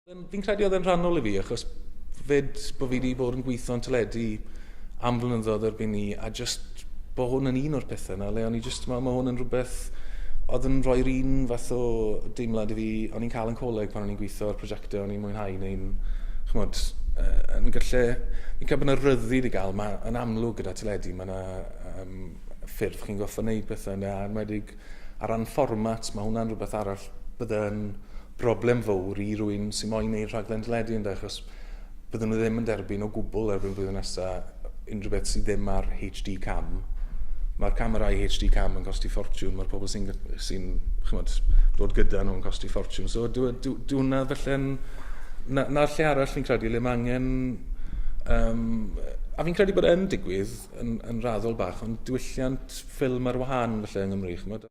Fi'n credu oedd e'n rhannol i fi, achos fyd bod fi wedi bod yn gweithio yn teledu am flynyddoedd erbyn ni, a just bod hwn yn un o'r pethau yna, le o'n i just, mae hwn yn rhywbeth oedd yn rhoi'r un fath o deimlad i fi, o'n i'n cael yn coleg pan o'n i'n gweithio ar prosiectau o'n i'n mwynhau neu'n, ch'mod, yn gallu, fi'n cael bod yna ryddid i gael, mae yn amlwg gyda teledu, mae yna ffyrdd chi'n gorfod wneud pethau yna, a enwedig ar ran fformat, mae hwnna'n rhywbeth arall bydde'n broblem fawr i rywun sy'n moyn neud rhaglen deledu ynde, achos bydden nhw ddim yn derbyn o gwbl erbyn blwyddyn nesa unrhyw beth sydd ddim ar HD cam. Mae'r camerâu HD cam yn costi ffortiwn, mae'r pobl sy'n sy chymod, dod gyda nhw yn costi ffortiwn. So dwi, dwi, dwi hwnna felly'n... Na'r na lle arall fi'n credu le mae angen... A fi'n credu bod e'n digwydd yn raddol bach, ond diwylliant ffilm ar wahân felly yng Nghymru, chymod.